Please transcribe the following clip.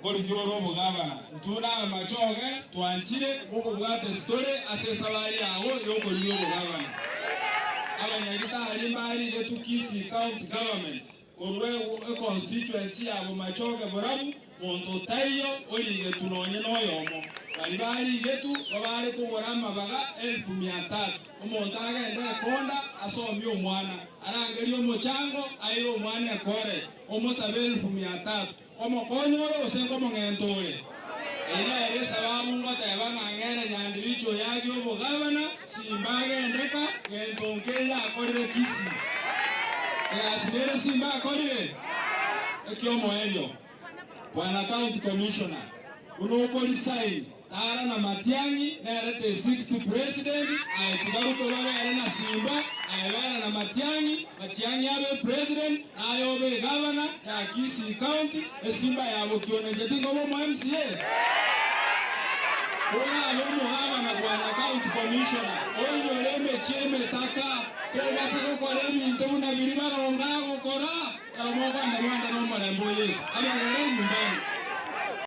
Nkorigia ore obogabana. Intwe nabamachoge twanchire gokobwata esitore ase esabari yago y'okorigia obogabana. Abanyagitari mbarigetwe Kisii County Government korwa econstituency ya Bomachoge Borabu monto taiyo origetwe nonye noyomo. Baria barigetwe babare kogora amabaga elfu mia tatu. Omonto agende ekonda asomie omwana, arangerie omochango aire omwana ecollege, omosabe elfu mia tatu. Omokonyi ore gose nkomong'enta ore? Eyio nere esababu ngoteba ng'a ng'ere Nyandiricho oyagie obogabana, Simba agendeka, gento nkeiyo akorire Kisii. Egasi nere Simba akorire? Ekiomoerio, Bwana County Commissioner, buna okorisign, Tara na Matiang'i nere the sixth president, aye tiga Ruto babere na Simba, aye bera na Matiang'i, Matiang'i abe president, naye obe egavana ya Kisii county, esimba ya Bokione inche tinkoba omo MCA? Orabe omogavana bwana county commissioner, oinyore emechie emetaka, tobasa gokora ebinto buna biria baronga agokora, ekero mokoenda Rwanda nomorembe o Yeso. Abagere nyumbani.